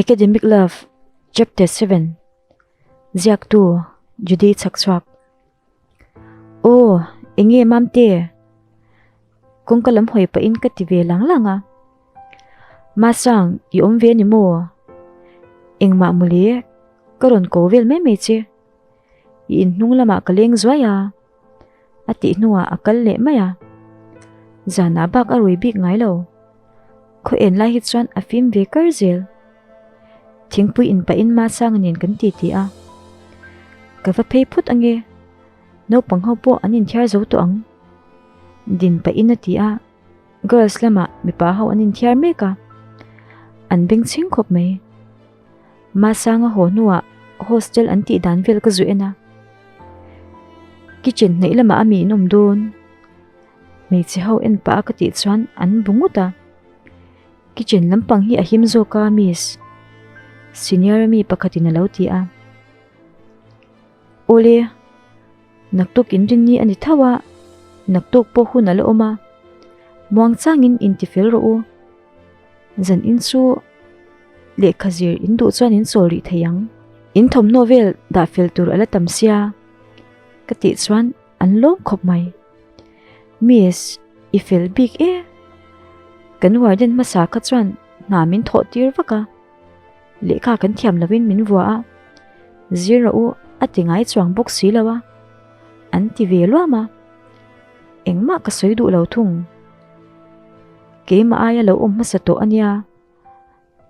Academic Love Chapter 7 Ziaktu Judy Chhakchhuak Aw, enge Mamte? Kawngka lam hawi pahin ka ti ve lang lang a. Masang, i awm ve ni maw? Engmah mawle, ka rawn ko vel mai mai che. I inhnung lamah ka leng zuai a. A tih hnuah a kal leh mai a. Zanah bak a rui bik ngai lo. Khaw en lai hi chuan a fim ve kar zel. Thingpui in pahin Masanga nen kan ti ti a. Ka va phei phut ange. Naupang ho pawh an inthiar zo tawh ang. Din pahin a ti a. Girls lamah mipa ho an inthiar mek a. An bengchheng khawp mai. Masanga haw hnuah hostel an tih dan vel ka zu en a. Kitchen hnaih lamah a mi in awm dawn. Hmeichhe ho en pah a ka tih chuan an bu ngut a. Kitchen lampang hi a him zawk a miss. Senior ami pakhatin a lo ti a. Awle, naktuk inrinni a ni tho a, naktuk pawh hun a la awm a. Muang changin intifel rawh u. Zan in chu lehkha zir in duh chuan in chawl rih thei ang. In thawmhnaw vel dah fel tur a la tam sia ka tih chuan an lawm khawp mai. Miss, i fel bik e. Kan warden hmasa kha chuan hna min thawh tir vak a. Lehkha kan thiam lovin min vua a. Zir rawh u a ti ngai chuang bawk si lo a. An ti ve luam a. Engmah ka sawi duh lo thung. Keimah aia lo awm hmasa tawh a nia.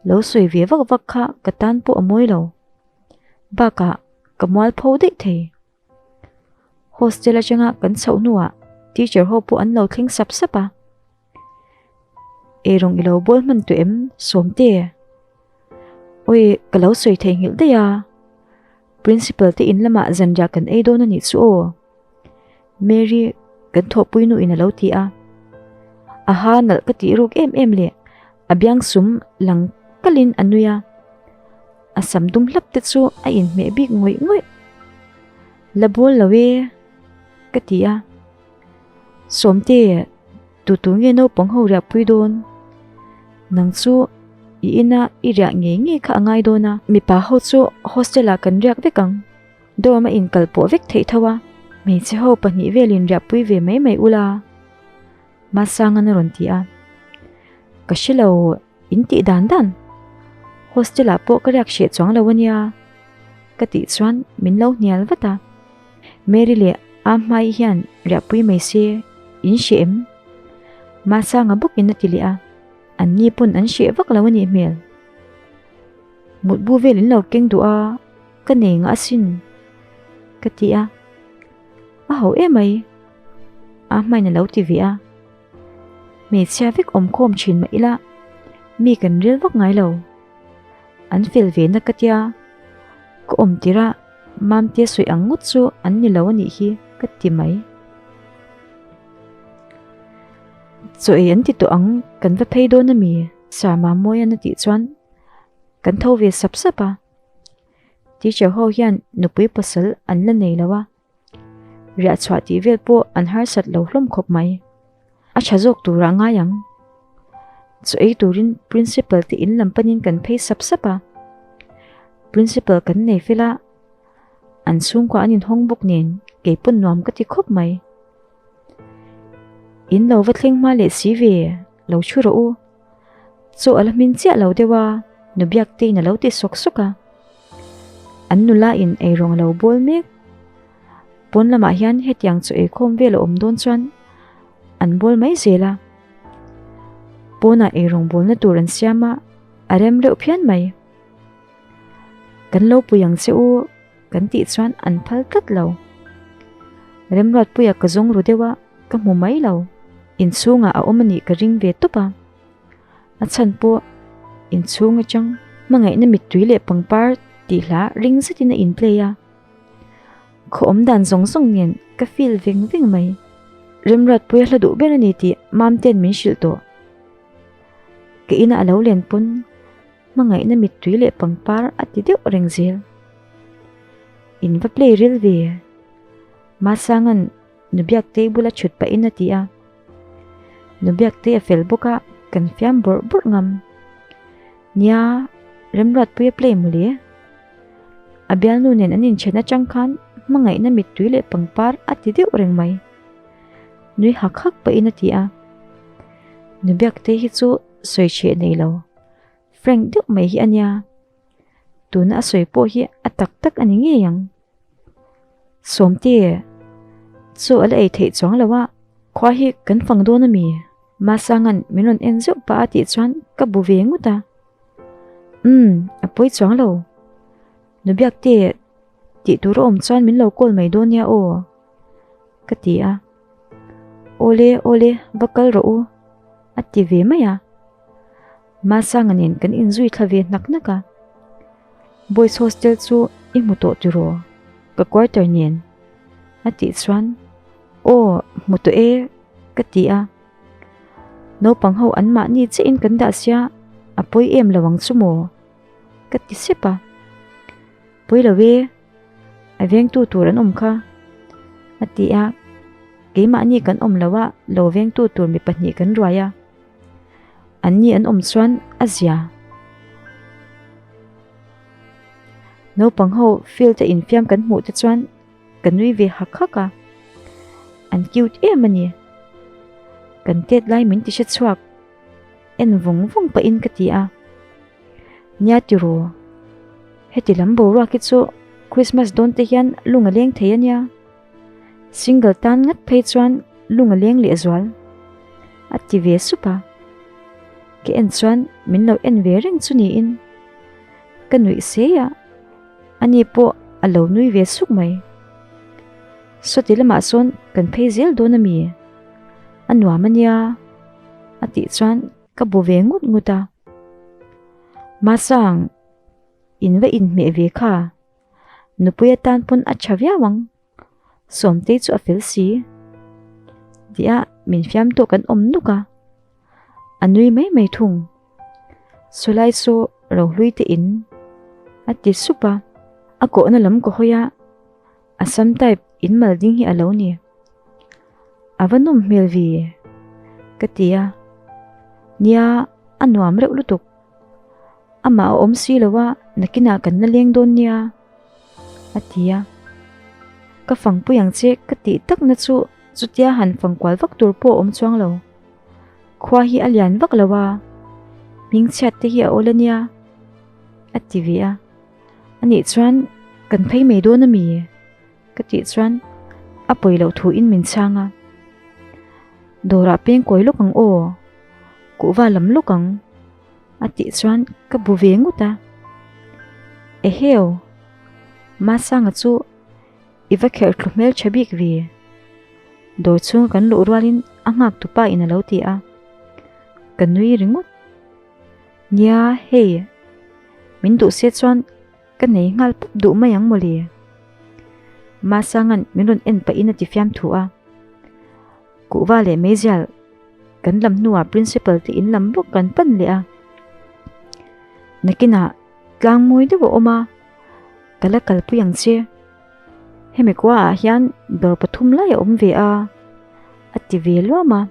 Lo sawi ve vak vak kha ka tan pawh a mawi lo. Bakah ka mual pho daih thei. Hostel atanga kan chhoh hnuah teacher ho pawh an lo thleng sap sap a. Eirawng i lo bawl hman tawh em Sawmte? Awi ka lo sawi theihnghilh daih a. Principal te in lamah zanriah kan ei dawn a nih chu aw. Mary kan thawhpui nu in a lo ti a. Aha nalh ka tih ruk em em leh a biang sum lang kalin a nui a. A sam dum hlap te chu a inhmeh bik ngawih ngawih. La bawl lo e ka ti a. Sawmte tu tu nge naupang ho riahpui dawn? Nang chu i ina i riah ngei ngei kha a ngai dawn a. Mipa ho chu hostel ah kan riak vek ang. Dorm a inkal pawh vek theih tho a, hmeichhe ho pahnih velin riahpui ve mai mai ula Masangan a rawn ti a. Ka hre lo, in tih dan dan. Hostel ah pawh ka riak hreh chuang lo ania ka tih chuan min lo hnial vat a. Mary leh Ahmai hian riahpui mai se in hreh em? Masanga bawkin a ti leh a, an ni pawn an hreh vak lo a nih hmel. Mutbu vel in lo keng duh a. Ka nei ngah asin ka ti a, a ho emai a hmain a lo ti ve a, hmeichhia vek awm khawm thin mah ila mi kan ril vak ngai lo, an fel ve na ka tia, ka awm tirh a Mamte sawi ang ngawt chu an ni lo a nih hi ka ti mai. Chaw ei an ti tawh ang kan va phei dawn ami? Sir Mamuia'n a tih chuan kan tho ve sap sap a. Teacher ho hian nupui pasal an la nei lo a, riah chhuah tih vel pawh an harsat lo hlawm khawp mai. A tha zawk turah ngai ang. Chaw ei turin principal te in lam panin kan phei sap sap a. Principal kan nei fel a, an chhungkua an inhawng bawk nen kei pawn nuam ka ti khawp mai. In lo va thleng hma leh si ve, lo thu rawh u. Chaw a la hmin chiah lo deuh a, nu Biakteiin a lo ti sawk sawk a. An nula in eirawng a lo bawl mek. Pawn lamah hian hetiang chaw eikhawm vel a awm dawn chuan an bawl mai zel a. Pawnah eirawng bawlna tur an siam a, a rem reuh phian mai. Kan lo pui ang che u kan tih chuan an phal tlat lo. Remruatpuia ka zawng ru deuh a. Ka hmu mai lo. Inchhungah a awm a nih ka ring ve tawp a. A chhan pawh inchhung atang hmangaihna mittui leh pangpar tih hla ring zetin a in play a. Khaw awm dan zawng zawng nen ka feel veng veng mai. Remruatpuia hla duh ber a ni tih Mamte'n min hrilh tawh. Ka ina a lo len pawn hmangaihna mittui leh pangpar a ti deuh reng zel. In va play ril ve. Masanga'n Nubiaktei bula chhut pahin a ti a. Nubiaktei a fel bawk a, kan fiam bawrh bawrh ngam. Nia, Remruatpui a play mawle. A bialnu nen an inchhen atang khan hmangaihna mittui leh pangpar a ti deuh reng mai. Nui hak hak pahin a ti a. Nubiaktei hi chu sawi chheh nei lo, frank deuh mai hi a nia. Tuna a sawi pawh hi a tak tak a ni ngei ang. Sawmte, chaw a la ei theih chuang lo a, khua hi kan fang dawn a mi? Masanga'n min rawn en zeuh pah a tih chuan ka bu ve ngut a. Umm, a pawi chuang lo. Nubiakte, tih tur a awm chuan min lo call mai dawn nia aw, ka ti a. Awle, awle, va kal rawh u, a ti ve mai a. Masanga nen kan inzui thla ve hnak hnak a. Boys hostel chu i hmu tawh tiraw? Ka quarter nen a tih chuan aw hmu tawh e ka ti a. Naupang ho an mahni chiah in kan dah sia a pawi em lo ang chu maw? Ka ti sep a. Pawi lo e, a vengtu tur an awm kha a ti a. Keimahni kan awm lo a lo vengtu tur mi pahnih kan ruai a. An ni an awm chuan a zia. Naupang ho field a infiam kan hmuh te chuan ka nui ve hak hak a. An cute em a ni. Kan tet lai min ti hre chhuak en vawng vawng pahin ka ti a. Nia tiraw, heti lam boruak hi chu Christmas dawn te hian lung a leng thei a nia. Single tan ngat phei chuan lung a leng leh zual. A ti ve sup a. Ka en chuan min lo en ve reng chu niin. Ka nuih sei a, ani pawh a lo nui ve suk mai. Sawti lamah sawn kan phei zel dawn a mi? A nuam a nia a tih chuan ka bu ve ngut ngut a. Masang, in va inhmeh ve kha. Nupui atan pawn a tha viau ang. Sawmtei chu a fel si. Tia min fiam tawh kan awm nuk a. A nui mai mai thung. Sawlai saw rohlui te in a ti sup a. A kawhna lam ka hawi a, Assam type in mal ding hi a lo ni. A va nawm hmel ve ka ti a. Nia a nuam reuh lutuk. Amah a awm si lo a, nakinah kan la leng dawn nia, a ti a. Ka fangpui ang che ka tih takna chu chutia han fangkual vak tur pawh a awm chuang lo. Khua hi a lian vak lo a, hmingchhiat te hi a awl a nia, a ti ve a. Anih chuan kan phei mai dawn a mi? Ka tih chuan a pawi loh thu in min chhang a. Dawrah peng kawi lawk ang aw, kuhva lam lawk ang a tih chuan ka bu ve ngut a. Eheu, Masanga chu i va kherh thlu hmel tha bik ve. Dawr chhunga kan luh rualin a nghak tupa in a lo ti a. Ka nui ringawt. Nia, hei, min duh se chuan Ka nei nghal pup duh mai ang mawle. Masanga'n min rawn en pahin a ti fiam thu a. Kuhva leh meizial kan lam hnuah principal te in lam bawk kan pan leh a. Nakinah tlang mawi deuh a awm a, ka la kalpui ang che. Hemi kuaah hian dawr pathum lai a awm ve a, a ti ve luam a.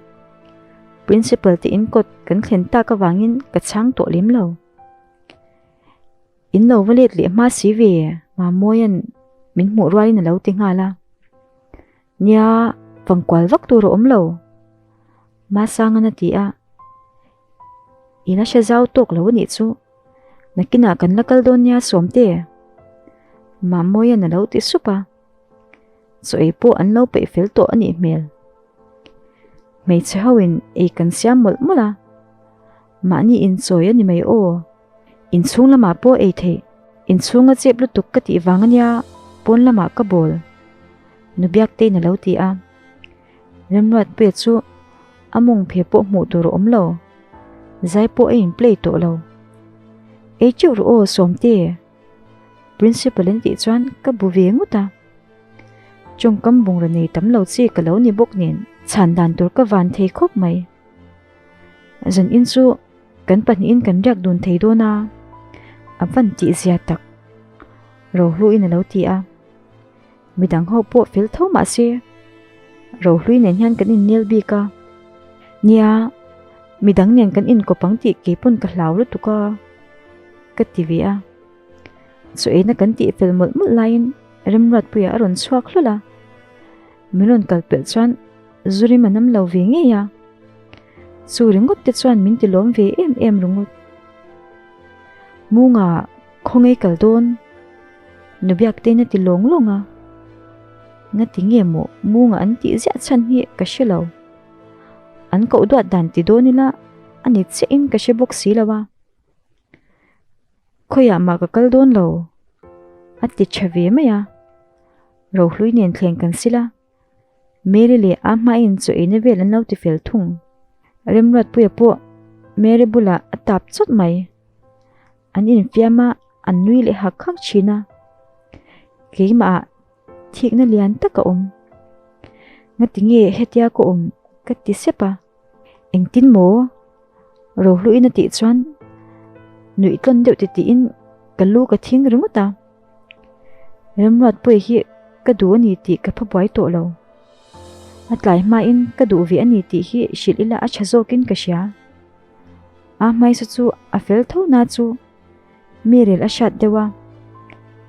Principal te in kawt kan thlen tak avangin ka chhang tawh lem lo. In lo va let leh hma si ve, Mamuaia'n min hmuh rualin a lo ti nghal a. Nia, fangkual vak tur a awm lo, Masanga'n a ti a. I la hre zau tawk lo a nih chu, nakinah kan la kal dawn nia Sawmte, Mamuaia'n a lo ti sup a. Chaw ei pawh an lo peih fel tawh a nih hmel. Hmeichhe hoin ei kan siam mawlh mawlh a, mahni inchawi a ni mai aw. Inchhung lamah pawh ei theih. Inchhung a chep lutuk ka tih vang ania pawn lamah ka bawl. Nubiaktein a lo ti a. Remruatpuia chu a mawng phe pawh hmuh tur a awm lo. Zai pawh a in play tawh lo. Ei teuh rawh aw Sawmte. Principal in tih chuan ka bu ve ngut a. Tawngkam bungraw nei tam lo chi ka lo ni bawk nen chhan dan tur ka van thei khawp mai. Zan in chu kan pahnihin kan riak dun thei dawn a, a van tih zia tak. Rohluin a lo ti a, midang ho pawh fel tho mah se Rohlui nen hian kan innel bik a, nia midang nen kan inkawp ang tih kei pawn ka hlau lutuk a. Ka ti ve a. Chaw eina kan tih fel mawlh mawlh laiin Remruatpuia a rawn chhuak hlawl a. Min rawn kal pelh chuan Zurim a nam lo ve ngei a. Chu ringawt te chuan min ti lawm ve em em ringawt. Munga khawngaih kal dawn? Nubiaktein a ti lawng lawng a. Ngati nge maw Munga an tih ziah chhan hi ka hre lo. An koh duat dan ti dawn ila a ni chiah in ka hre bawk si lo a. Khawiah mah ka kal dawn lo, a ti tha ve mai a. Rohlui nen thleng kan sil a. Mary leh a hmain chaw eina vel an lo ti fel thung. Remruatpuia pawh Mary bulah a tap chawt mai. An infiam a, an nui leh hak hak thin a. Keimahah thikna lian tak a awm. Ngati nge hetia ka awm ka ti sep a. Engtin maw? Rohluin a tih chuan nuih tlawn deuh titiin ka lu ka thing ringawt a. Remruatpuia hi ka duh a ni tih ka pha buai tawh lo. A tlai hmain ka duh ve a ni tih hi hrilh ila a tha zawkin ka hria. A hmaisa chu a fel tho na chu mi rel a hriat deuh a,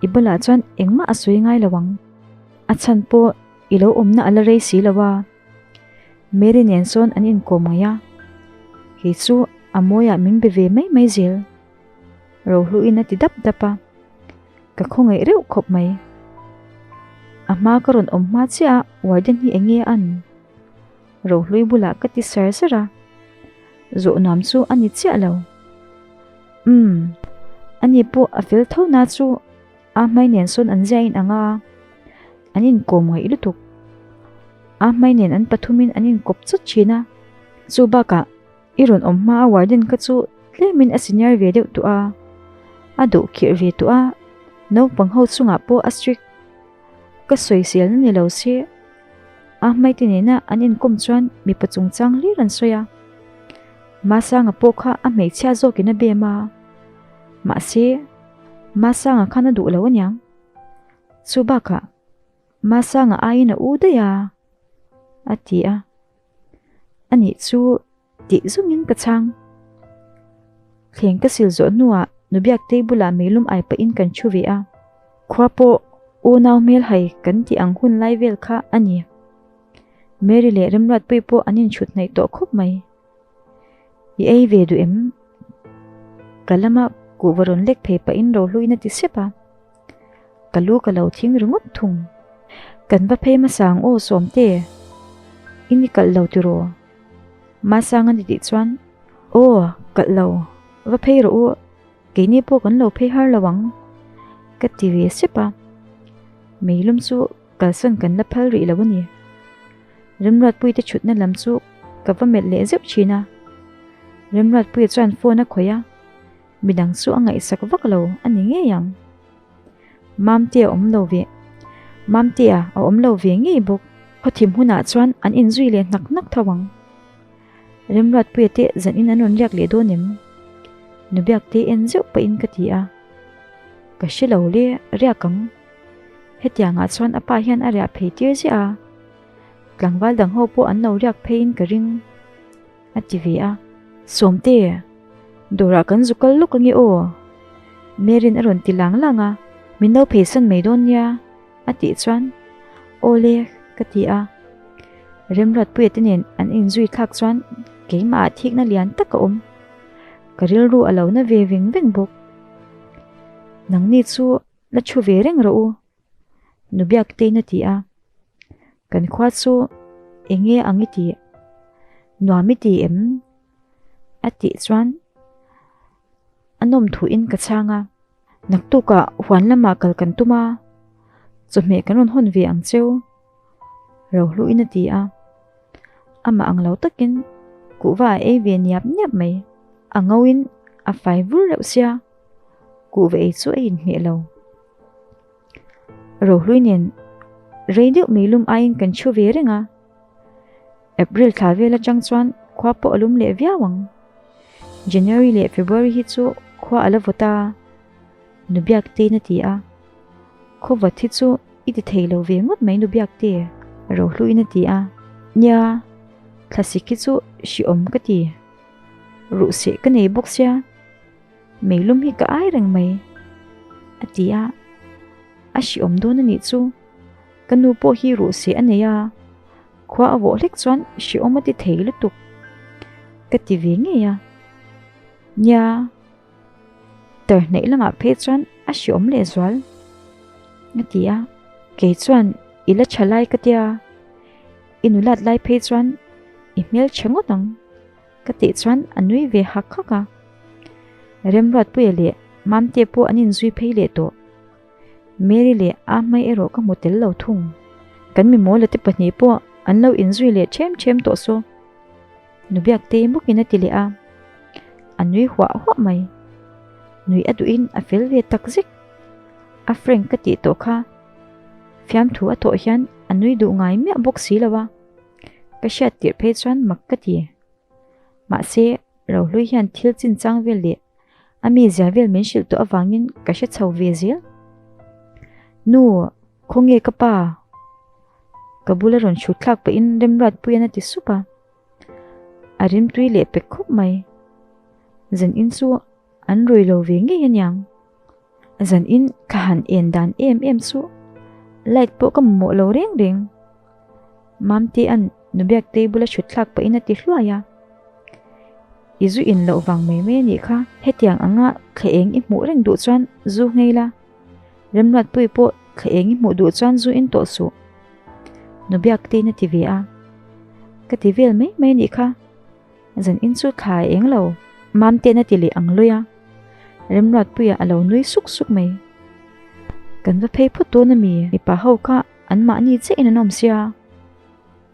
i bulah chuan engmah a sawi ngai lo ang. A chhan pawh i lo awmna a la rei si lo a. Mary nen sawn an inkawm ngaih a, kei chu a mawiah min be ve mai mai zel. Rohluin a ti dap dap a, ka khawngaih reuh khawp mai. A hma ka rawn awm hma chiah a warden hi eng nge a an? Rohlui bulah ka ti sar sar a, zawh nuam chu a ni chiah lo. Umm, ani pawh a fel tho na chu A hmai nen sawn an zia in ang a, an inkawm ngaih lutuk. A hmai nen an pathumin an inkawp chawt thin a, chu bakah i rawn awm hma a warden kha chu tlemin a senior ve deuh tawh a, a duh khirh ve tawh a, naupang ho chungah pawh a strict. Ka sawiselna ni lo se, a hmai te nena an inkawm chuan mipa chungchang hlir an sawi a, Masanga pawh kha a hmeichhia zawkin a bem a, mahse, Masanga khan a duh lo aniang. Chu bakah Masanga aiin a u daih a, a ti a. Anih chu tih zungin ka chhang. Thleng ka sil zawh hnuah Nubiaktei bulah meilum ai pahin kan thu ve a. Khua pawh unau hmel hai kan tih ang hun lai vel kha a ni. Mary leh Remruatpuii pawh an inchhut hnaih tawh khawp mai. I ei ve duh em? Ka lama kuhva rawn lek phei pahin Rohluin a ti sep a. Ka lu ka lo thing ringawt thung. Kan va phei hmasa ang aw Sawmte. I ni kalh lo tiraw? Masang a ni tih chuan, Aw, kalh lo. Va phei rawh u, keini pawh kan lo phei har lo ang. Ka ti ve sep a. Meilum chu kalsan kan la phal rih lo a ni. Remruatpuite thutna lam chu ka va melh leh zeuh thin a. Remruatpuia chuan phone a khawih a, midang chu a ngaihsak vak lo a ni ngei ang. Mamtea awm lo ve. Mamtea a awm lo ve ngei bawk. Khawthim hunah chuan an inzui leh hnak hnak tho ang. Remruatpuia te zanin an rawn riak leh dawn em? Nubiakte en zeuh pahin ka ti a. Ka hre lo le, riak ang. Hetiangah chuan a pa hian a riah phei tir ziah a, tlangval dang ho pawh an lo riak pheiin ka ring, a ti ve a. Sawmte, dawrah kan zu kal lawk ange aw, Mary'n a rawn ti lang lang a, min lo pheisan mai dawn nia, a tih chuan, Aw le, ka ti a. Remruatpuia te nen an inzui thlak chuan keimahah thikna lian tak a awm. Ka rilru a lo na ve veng veng bawk. Nangni chu La thu ve reng rawh u, Nu Biaktein a ti a. Kan khua chu eng nge ang i tih? Nuam i ti em? A tih chuan a nawm thuin ka chhang a. Naktukah huan lamah kal kan tum a, chawhmeh kan rawn hawn ve ang cheu, Rohluin a ti a. Amah ang lo takin kuhva a ei ve niap niap mai. A ngoin a fai vur reuh sia. Kuhva ei chu a inhmeh lo. Rohlui nen rei deuh meilum aiin kan chhu ve reng a. April thla vel atang chuan khua pawh a lum leh viau ang. January leh February hi chu khua a la vawt a, Nubiaktein a ti a. Khawvat hi chu i ti thei lo ve ngawt mai Nubiakte, Rohluin a ti a. Nia, thlasik hi chu hriawm ka ti. Ruhseh ka nei bawk sia. Meilum hi ka ai reng mai, a ti a. A hriawm dawn a nih chu. Ka nu pawh hi ruh seh a nei a, khua a vawh hlek chuan hriawm a ti thei lutuk, ka ti ve ngei a. Nia, tar hnaih lamah phei chuan a hriawm lehzual, a ti a. Kei chuan i la tha lai ka tia, i nulat lai phei chuan i hmelchhe ngawt ang. Ka tih chuan a nui ve hak hak a. Remruatpuia leh Mamte pawh an inzui phei leh tawh. Mary leh Ahmai erawh ka hmu tel lo thung. Kan mimawla te pahnih pawh an lo inzui leh ṭhem ṭhem tawh saw. Nubiaktei bawkin a ti leh a. A nui huah huah mai. Nui a duhin a fel ve tak zek. A frank ka tih tawh kha. Fiamthu a thawh hian a nui duh ngai miah bawk si lo a. Ka hriat tirh phei chuan mak ka ti. Mahse, Rohlui hian thil chinchang vel leh a mizia vel min hrilh tawh avangin ka hre chho ve zel. Nu, khawnge ka pa? Ka bula rawn hrut thlak pahin Remruatpuian a ti sup a. A rimtui leh pek khawp mai. Zan in chu an rui lo ve ngei aniang. Zan in ka han en dan em em chu light pawh ka mamawh lo reng reng. Mamtea'n Nubiaktei bula hrut thlak pahin a ti hluai a. I zu in loh vang mai mai a nih kha. Hetiang anga thla eng i hmuh reng duh chuan zu nghei la. Remruatpui pawh thla eng i hmuh duh chuan zu in tawh suh. Nubiaktei'n a ti ve a. Ka ti vel mai mai a nih kha. Zan in chu thla a eng lo. Mamtea'n a ti leh ang lawi a. Remruatpuia a lo nui suk suk mai. Kan va phei phawt dawn a mi? Mipa ho kha an mahni chiah in an awm sia.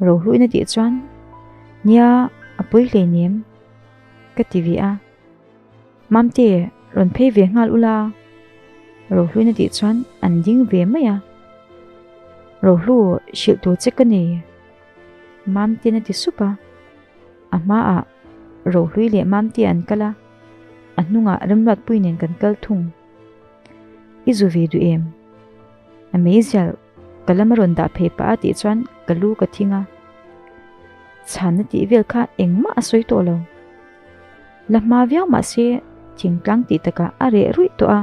Rohluin a tih chuan, Nia, a pawi hleinem, ka ti ve a. Mamte, rawn phei ve nghal ula. Rohluin a tih chuan an ding ve mai a. Rohlu, hrilh tur che ka nei. Mamte'n a ti sup a. A hmaah Rohlui leh Mamte an kal a, a hnungah Remruatpui nen kan kal thung. I zu ve duh em? A meizial ka lama rawn dah phei pah a tih chuan ka lu ka thing a. Chhanna tih vel kha engmah a sawi tawh lo. La hma viau mah se thingtlang tih takah a reh ruih tawh a,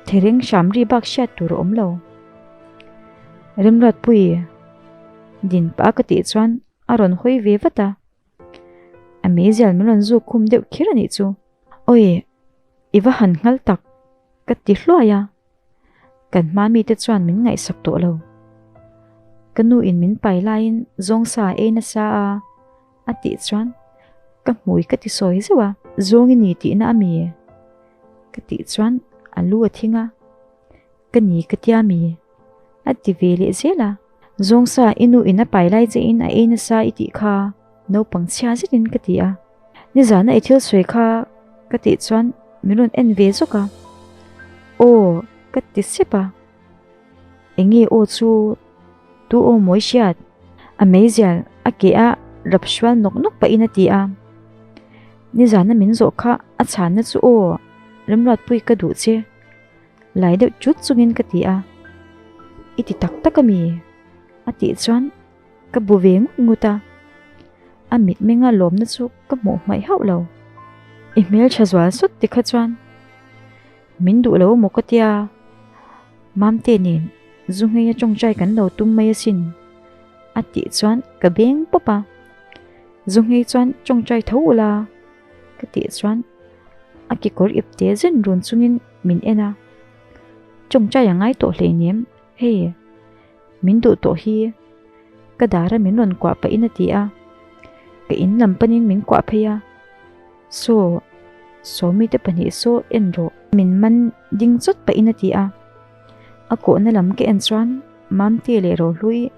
thereng hram ri bak hriat tur a awm lo. Remruatpui din pah a ka tih chuan A rawn hawi ve vat a. A meizial min rawn zuk khum deuh kher a nih chu. Awi, i va han nghal tak, ka ti hluai a. Kan hma mite chuan min ngaihsak tawh lo. Ka nu in min pai laiin zawngsa a ei nasa a, a tih chuan ka hmui ka ti sawi zeuh a. Zawng i ni tihna a mi? Ka tih chuan a lu a thing a. Ka ni ka tia mi? A ti ve leh zel a. Zawngsa i nu in a pai lai che in a ei nasa i tih kha naupang chhia zet in ka ti a. Nizana i thil sawi kha ka tih chuan min rawn en ve zawk a. Aw ka ti sep a. Enge aw chu tu aw mawi hriat? A meizial a ke a rap hrual nawk nawk pahin a ti a. Nizana min zawh kha a chhanna chu aw Remruatpui ka duh che. Lai deuh chut chungin ka ti a, I ti tak tak a mi? A tih chuan ka bu ve ngut ngut a, a mitmenga lawmna chu ka hmuh hmaih hauh lo. I hmeltha zual sawt ti kha chuan min duh lo maw ka tia, Mamte nen zu ngheia tawngtai kan lo tum mai asin a tih chuan ka beng pawp a, Zu nghei chuan tawngtai tho ula ka tih chuan a kekawr ip te zen run chungin min en a, Tawngtai a ngai tawh hleinem, hei min duh tawh hi ka dara min rawn kuah pahin a ti a, ka in lam panin min kuah phei a, Saw, Sawmi te pahnih saw en rawh min man ding chawt pahin a ti a, a kawhna lam ka en chuan Mamte leh Rohlui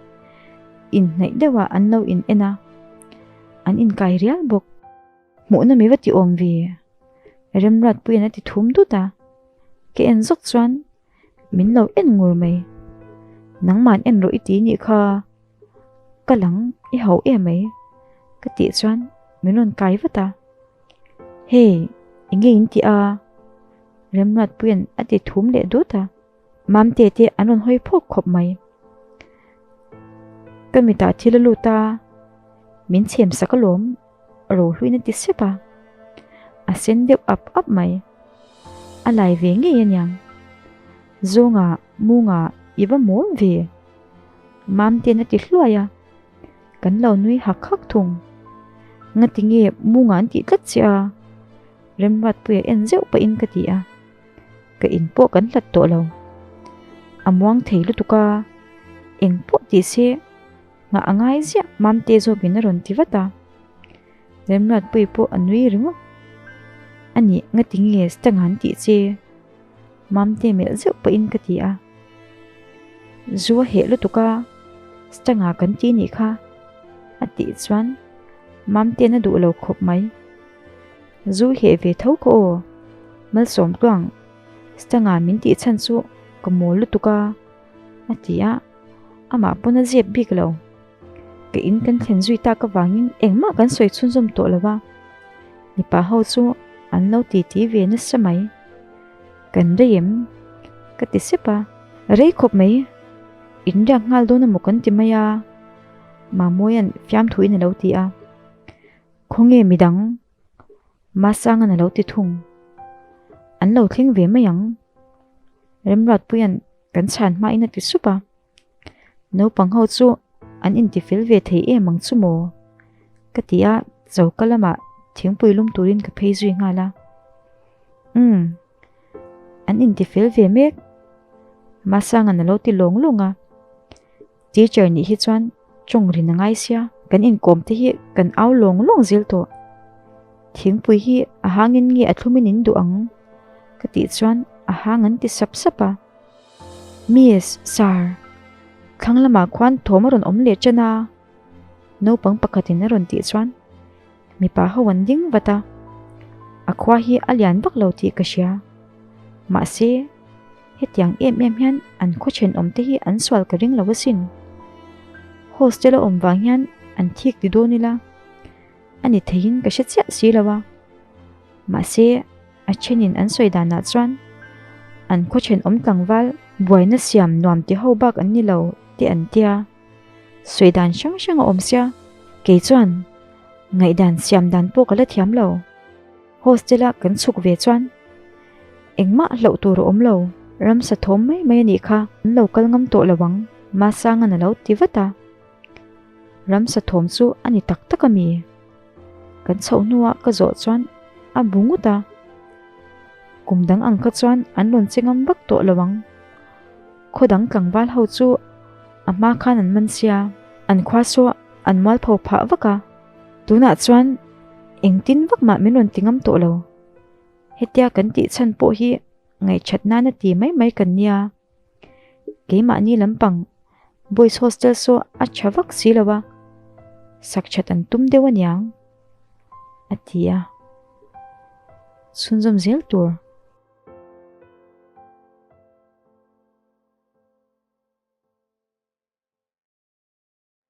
inhnaih deuhah an lo in en a, an inkai rial bawk. Hmuhna mi va ti awm ve? Remruatpuiin a ti thum dut a, ka en zawk chuan min lo en ngur mai. Nangman en rawh i ti nih kha, ka lang i hauh em mai ka tih chuan min rawn kai vat a. Hey, enge in tih a? Remruatpuiin a ti thum leh dut a. Mamte te an rawn hawi phawk khawp mai. Ka mitah thil a lut a, min chhem sak alawm Rohluin a ti sep a, a sen deuh ap ap mai. A lai ve ngei aniang. Zawnga, Munga, i va mawl ve. Mamte'n a ti hluai a. Kan lo nui hak hak thung. Ngati nge Munga an tih tlat che a? Remruatpuia en zeuh pahin ka ti a. Ka in pawh kan hlat tawh lo. A muang thei lutuk a, eng pawh ti se nghah a ngai ziah Mamte zawkin a rawn ti vat a. Remruatpuii pawh a nui ringawt. A nih ngati nge Stanga an tih che? Mamte melh zeuh pahin ka ti a. Zu a heh lutuk a, Stanga kan ti nih kha a tih chuan Mamte'n a duh lo khawp mai. Zu heh ve tho ka aw, Malsawm tluang Stanga min tih chhan chu ka mawl lutuk a a ti a, amah pawn a zep bik lo. Ka in kan thlen zui tak avangin engmah kan sawi chhunzawm tawh lo a, mipa ho chu an lo titi ve nasa mai. Kan rei em? Ka ti sep a, rei khawp mai, in riak nghal dawn emaw kan ti mai a, Mamuia'n fiamthuin a lo ti a. Khawnge midang? Masanga'n a lo ti thung. An lo thleng ve mai ang. Remruatpuia'n kan chhan hmain a ti sup a. Naupang ho chu an intifel ve thei em ang chu maw? Ka ti a, choka lamah thingpui lum turin ka phei zui nghal a. Umm, an intifel ve mek. Masanga'n a lo ti lawng lawng a. Teacher nih hi chuan tawng rin a ngai sia, kan inkawm te hi kan au lawng lawng zel tawh. Thingpui hi a hangin nge a thlumin in duh ang? Ka tih chuan a hang an ti sap sap a. Miss, Sir, thlang lamah khuan thawm a rawn awm leh ṭan a, naupang pakhatin a rawn tih chuan mipa ho an ding vat a. A khua hi a lian vak lo tih ka hria. Mahse, Hetiang em em hian an khaw thenawm te hi an sual ka ring lo asin. Hostel a awm vang hian an thik ti dawn ila a ni theiin ka hre chiah si lo a. Mahse, a thenin an sawi danah chuan an khaw thenawm tlangval buaina siam nuam ti ho bak an ni lo te an tia. Sawi dan hrang hrang a awm sia, kei chuan ngaihdan siam dan pawh ka la thiam lo. Hostel-a kan chhuk ve chuan engmah hlauh tur a awm lo, ramsa thawm mai mai a nih kha, an lo kal ngam tawh lo ang, Masanga'n a lo ti vat a. Ramsa thawm chu a ni tak tak a mi? Kan chhoh hnuah ka zawh chuan a bu ngut a, kum dang ang kha chuan an rawn che ngam vak tawh lo ang. Khaw dang tlangval ho chu a hma khan an man sia, an khua saw an mualpho phah vak a. Tunah chuan engtin vak mah min rawn ti ngam tawh lo. Hetia kan tih chhan pawh hi ngaihṭhat nana ti mai mai kan nia. Keimahni lampang boys hostel saw a ṭha vak si lo a, sak ṭhat an tum deuh aniang, a ti a. Chhunzawm zel tur.